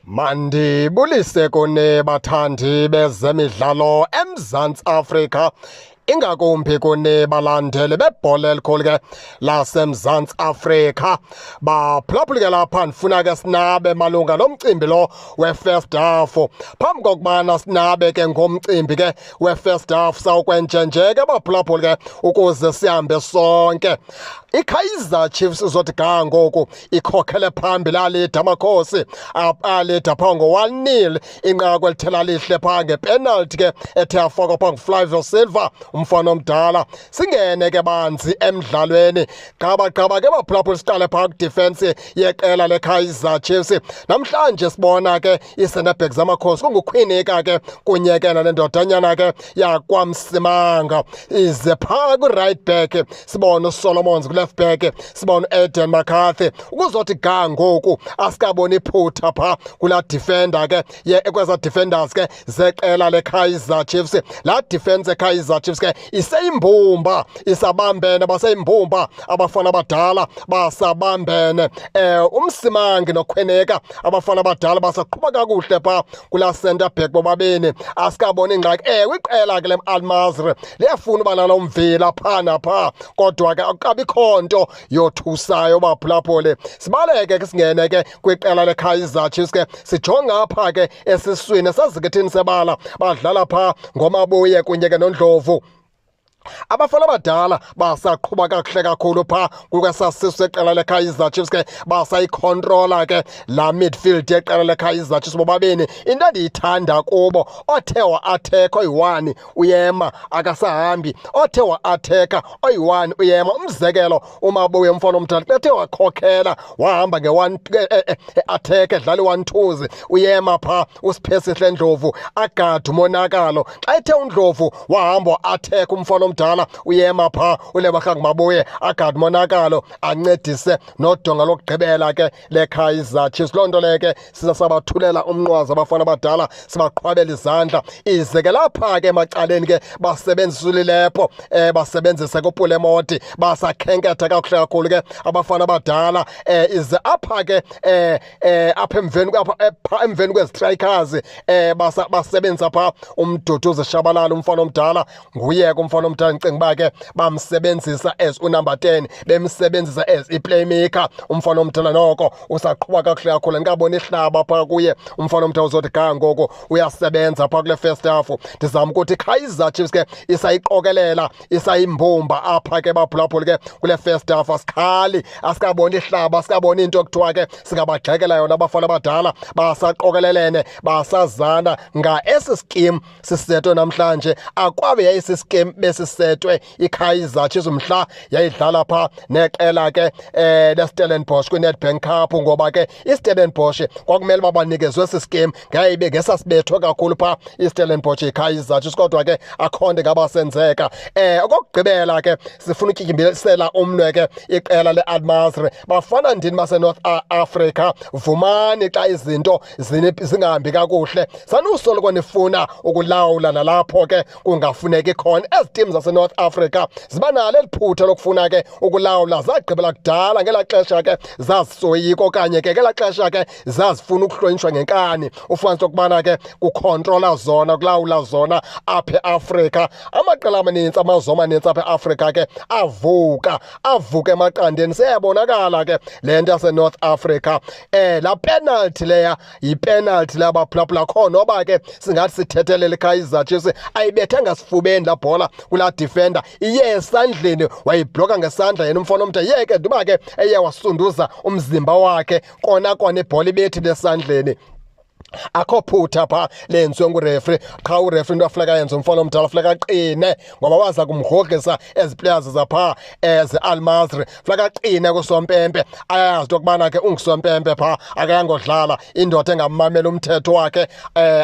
Mandibulise kuni bathandi bezemidlalo eMzantsi Afrika, ingakumbi kuni balandeli bebhola elikhulu ke laseMzantsi Afrika. Baphulaphuli ke lapha, ndifuna ke sinabe malunga nomcimbi lo we-first half. Phambi kokubana sinabe ke ngomcimbi ke we-first half, sawukwenjenje ke baphulaphuli ke ukuze sihambe sonke. IKaizer Chiefs izothi ga ngoku ikhokhele phambili, alida Amakhosi, alida phaa ngo-1-0. Inqaku elithela lihle phaa ngepenalty ke ethe yafakwa phaa nguFlavio Silva, umfana omdala. Singene ke banzi emdlalweni gqaba gqaba ke baphulaphula, siqale phaa kwidefense yeqela leKaizer Chiefs. Namhlanje sibona ke ii-centre back zaMakhosi kunguKhwinika ke kunye ke nale ndodanyana ke yakwaMsimanga. Ize phaa kwi-right back sibone uSolomons, ku-left back sibone u-Aden McCarthy. Ukuzothi ga ngoku asikaboni iphutha phaa kulaa defender ke kweza defenders ke zeqela leKaizer Chiefs. Laa defense eKaizer Chiefs ke iseyimbumba, isabambene, baseyimbumba abafana abadala, basabambene uMsimangi noKhweneka. Abafana abadala basaqhuba kakuhle phaa kulaa center back bobabini, asikaboni ingxaki. Ewe, iqela ke le-Al Masry liyafuna uba nalo mvila phaa naphaa, kodwa ke akukabikho nto yothusayo baphulaphuli. Sibaleke ke singene ke kwiqela leKaizer Chiefs ke, sijonga apha ke esiswini esazikithini sebala, badlala phaa ngoMabuye kunye ke noNdlovu. Abafana abadala basaqhuba kakuhle kakhulu phaa kukwesasisu seqela leKaizer Chiefs ke, basayikhontrola ke laa midfield yeqela leKaizer Chiefs bobabini. Into endiyithanda kubo, othe wa-athekha oyi-1 uyema, akasahambi. Othe wa-athekha oyi-1 uyema. Umzekelo, uMabuye umfana omdala, xa ethe wakhokhela wahamba nge-one athekha, edlala i-one twos, uyema phaa uSiphesihle Ndlovu agade umonakalo. Xa ethe uNdlovu wahamba wa-athekha umfana omdala, uyema phaa uLebogang Mabuye agade umonakalo, ancedise nodonga lokugqibela ke leKaizer Chiefs. Loo nto leyo ke siza sabathulela umnqwazi abafana abadala, sibaqhwabela izandla. Ize ke lapha ke emacaleni ke basebenzisa uLilepo, basebenzise kuPule Mmodi, basakhenketha kakuhle kakhulu ke abafana abadala. Ize apha ke apha emveni, apha emveni kwezi-strikers basebenzisa phaa uMduduzi Shabalala, umfana omdala. Nguye ke umfana omdala, ndicinga uba ke bamsebenzisa as unumber 10, bemsebenzisa as i-playmaker. Umfana omdala noko usaqhuba kakuhle kakhulu, andikaboni ihlaba phaa kuye umfana omdala. Uzothi ga ngoku uyasebenza phaa kule first half. Ndizama ukuthi iKaizer Chiefs ke isayiqokelela, isayimbumba apha ke baphulaphuli ke kule first half. Asikhali, asikaboni ihlaba, asikaboni into ekuthiwa ke singabagxekela yona. Abafana abadala basaqokelelene, basazana nga esi scheme sisetwe namhlanje akwabe yayisiskim besisetwe iKaizer Chiefs mhla yayidlala phaa neqela ke leStellenbosch kwiNedbank Cup, ngoba ke iStellenbosch kwakumele uba banikezwe esi scheme, ngayibe ngesasibethwe kakhulu phaa iStellenbosch yiKaizer Chiefs, kodwa ke akho nto ingabasenzeka. Okokugqibela ke sifuna utyityimbisela umnwe ke iqela le-Al Masry. Bafana ndini baseNorth Africa, vumani xa izinto zingahambi kakuhle, sanusoloko nifuna ukulawula nalapho ke kungafuneki khona. Ezi team zaseNorth Africa ziba nalo eli phutha lokufuna ke ukulawula. Zagqibela kudala ngelaa xesha ke zazisoyika, okanye ke ngelaa xesha ke zazifuna ukuhlonitshwa ngenkani, ufumanise okubana ke kukhontrola zona, kulawula zona apha eAfrika. Amaqela amanintsi, amazwe amanintsi apha eAfrika ke avuka, avuka emaqandeni. Seyabonakala ke le nto yaseNorth Africa. Laa penalty leya yipenalty leya baphulaphula kho, noba ke singathi sithethelele iKaizer Chiefs, ayibethanga sifubeni laa bhola kulaa defender, iye esandleni, wayibhloka ngesandla yena umfana omde. Ye ke ntoba ke eye wasunduza umzimba wakhe, kona kona ibhola ibethile esandleni, akho phutha phaa lenziwe ngurefri. Qha urefri into afuneka yenze umfana omdala, funeka aqine, ngoba waza kumgrogrisa ezi players zaphaa eze-Al Masry. Funeka aqine kusompempe, ayazi into yokubana ke ungusompempe phaa, akayangodlala indoda engammamela umthetho wakhe,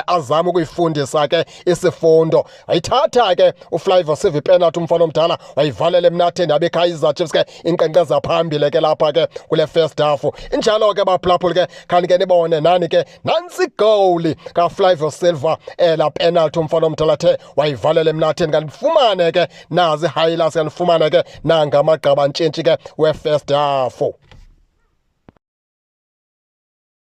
azame ukuyifundisa ke isifundo. Wayithatha ke uFlavio Silva ipenalty umfana omdala, wayivalela emnatheni, yabe iKaizer Chiefs ke inkqenkqeza phambili ke lapha ke kule first half. Injalo ke baphulaphuli ke, khani ke nibone nani ke nantsi igowuli kaFlavio Silva, la penalty umfana omdala athe wayivalela emnatheni. Kanifumane ke nazi highlights, kanifumane ke nanga amagqabantshintshi ke we-first half.